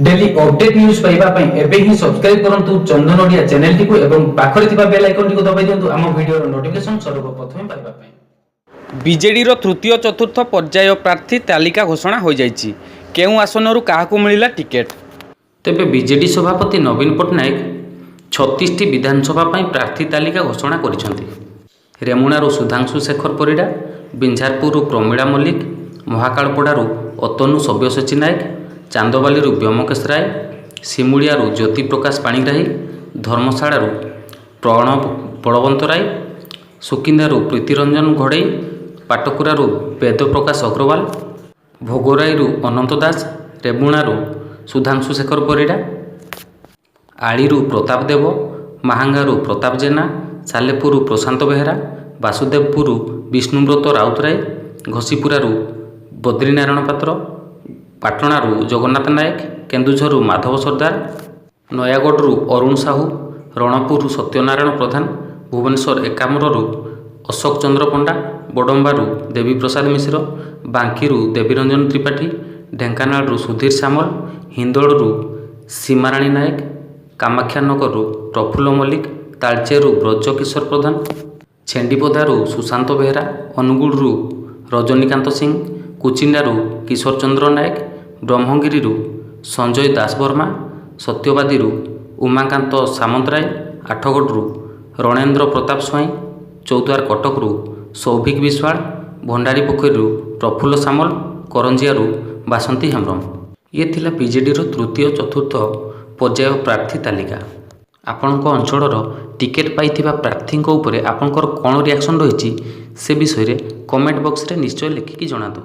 Daily update news ପାଇବା ପାଇଁ ଏବେ ହିଁ ସବସ୍କ୍ରାଇବ୍ କରନ୍ତୁ ଚନ୍ଦନ ଓଡ଼ିଆ ଚ୍ୟାନେଲଟିକୁ ଏବଂ ପାଖରେ ଥିବା ବେଲ୍ ଆଇକନଟିକୁ ଦବାଇ ଦିଅନ୍ତୁ ଆମ ଭିଡ଼ିଓର ନୋଟିଫିକେସନ୍ ସର୍ବପ୍ରଥମେ ପାଇବା ପାଇଁ। ବିଜେଡ଼ିର ତୃତୀୟ, ଚତୁର୍ଥ ପର୍ଯ୍ୟାୟ ପ୍ରାର୍ଥୀ ତାଲିକା ଘୋଷଣା ହୋଇଯାଇଛି। କେଉଁ ଆସନରୁ କାହାକୁ ମିଳିଲା ଟିକେଟ୍? ତେବେ ବିଜେଡି ସଭାପତି ନବୀନ ପଟ୍ଟନାୟକ 36ଟି ବିଧାନସଭା ପାଇଁ ପ୍ରାର୍ଥୀ ତାଲିକା ଘୋଷଣା କରିଛନ୍ତି। ରେମୁଣାରୁ ସୁଧାଂଶୁ ଶେଖର ପରିଡ଼ା, ବିଞ୍ଝାରପୁରରୁ ପ୍ରମିଳା ମଲ୍ଲିକ, ମହାକାଳପଡ଼ାରୁ ଅତନୁ ସବ୍ୟସାଚୀ ନାୟକ, ଚାନ୍ଦବାଲିରୁ ବ୍ୟୋମକେଶ ରାୟ, ସିମୁଳିଆରୁ ଜ୍ୟୋତିପ୍ରକାଶ ପାଣିଗ୍ରାହୀ, ଧର୍ମଶାଳାରୁ ପ୍ରଣବ ବଳବନ୍ତରାୟ, ସୁକିନ୍ଦାରୁ ପ୍ରୀତିରଞ୍ଜନ ଘଡ଼େଇ, ପାଟକୁରାରୁ ବେଦପ୍ରକାଶ ଅଗ୍ରୱାଲ, ଭୋଗରାଇରୁ ଅନନ୍ତ ଦାସ, ରେମୁଣାରୁ ସୁଧାଂଶୁ ଶେଖର ପରିଡ଼ା, ଆଳିରୁ ପ୍ରତାପ ଦେବ, ମାହାଙ୍ଗାରୁ ପ୍ରତାପ ଜେନା, ସାଲେପୁରରୁ ପ୍ରଶାନ୍ତ ବେହେରା, ବାସୁଦେବପୁରରୁ ବିଷ୍ଣୁବ୍ରତ ରାଉତରାୟ, ଘସିପୁରାରୁ ବଦ୍ରିନାରାୟଣ ପାତ୍ର, ପାଟଣାରୁ ଜଗନ୍ନାଥ ନାୟକ, କେନ୍ଦୁଝରରୁ ମାଧବ ସର୍ଦ୍ଦାର, ନୟାଗଡ଼ରୁ ଅରୁଣ ସାହୁ, ରଣପୁରରୁ ସତ୍ୟନାରାୟଣ ପ୍ରଧାନ, ଭୁବନେଶ୍ୱର ଏକାମ୍ରରୁ ଅଶୋକ ଚନ୍ଦ୍ର ପଣ୍ଡା, ବଡ଼ମ୍ବାରୁ ଦେବୀପ୍ରସାଦ ମିଶ୍ର, ବାଙ୍କିରୁ ଦେବୀରଞ୍ଜନ ତ୍ରିପାଠୀ, ଢେଙ୍କାନାଳରୁ ସୁଧୀର ସାମଲ, ହିନ୍ଦୋଳରୁ ସୀମାରାଣୀ ନାୟକ, କାମାକ୍ଷାନଗରରୁ ପ୍ରଫୁଲ୍ଲ ମଲ୍ଲିକ, ତାଳଚେରରୁ ବ୍ରଜକିଶୋର ପ୍ରଧାନ, ଛେଣ୍ଡିପଦାରୁ ସୁଶାନ୍ତ ବେହେରା, ଅନୁଗୁଳରୁ ରଜନୀକାନ୍ତ ସିଂ, କୁଚିଣ୍ଡାରୁ କିଶୋର ଚନ୍ଦ୍ର ନାୟକ, ବ୍ରହ୍ମଗିରିରୁ ସଞ୍ଜୟ ଦାସବର୍ମା, ସତ୍ୟବାଦୀରୁ ଉମାକାନ୍ତ ସାମନ୍ତରାୟ, ଆଠଗଡ଼ରୁ ରଣେନ୍ଦ୍ର ପ୍ରତାପ ସ୍ୱାଇଁ, ଚୌଦ୍ୱାର କଟକରୁ ସୌଭିକ ବିଶ୍ୱାଳ, ଭଣ୍ଡାରିପୋଖରୀରୁ ପ୍ରଫୁଲ୍ଲ ସାମଲ, କରଞ୍ଜିଆରୁ ବାସନ୍ତୀ ହେମ୍ବ୍ରମ। ଇଏ ଥିଲା ବିଜେଡ଼ିର ତୃତୀୟ, ଚତୁର୍ଥ ପର୍ଯ୍ୟାୟ ପ୍ରାର୍ଥୀ ତାଲିକା। ଆପଣଙ୍କ ଅଞ୍ଚଳର ଟିକେଟ୍ ପାଇଥିବା ପ୍ରାର୍ଥୀଙ୍କ ଉପରେ ଆପଣଙ୍କର କ'ଣ ରିଆକ୍ସନ୍ ରହିଛି, ସେ ବିଷୟରେ କମେଣ୍ଟ ବକ୍ସରେ ନିଶ୍ଚୟ ଲେଖିକି ଜଣାନ୍ତୁ।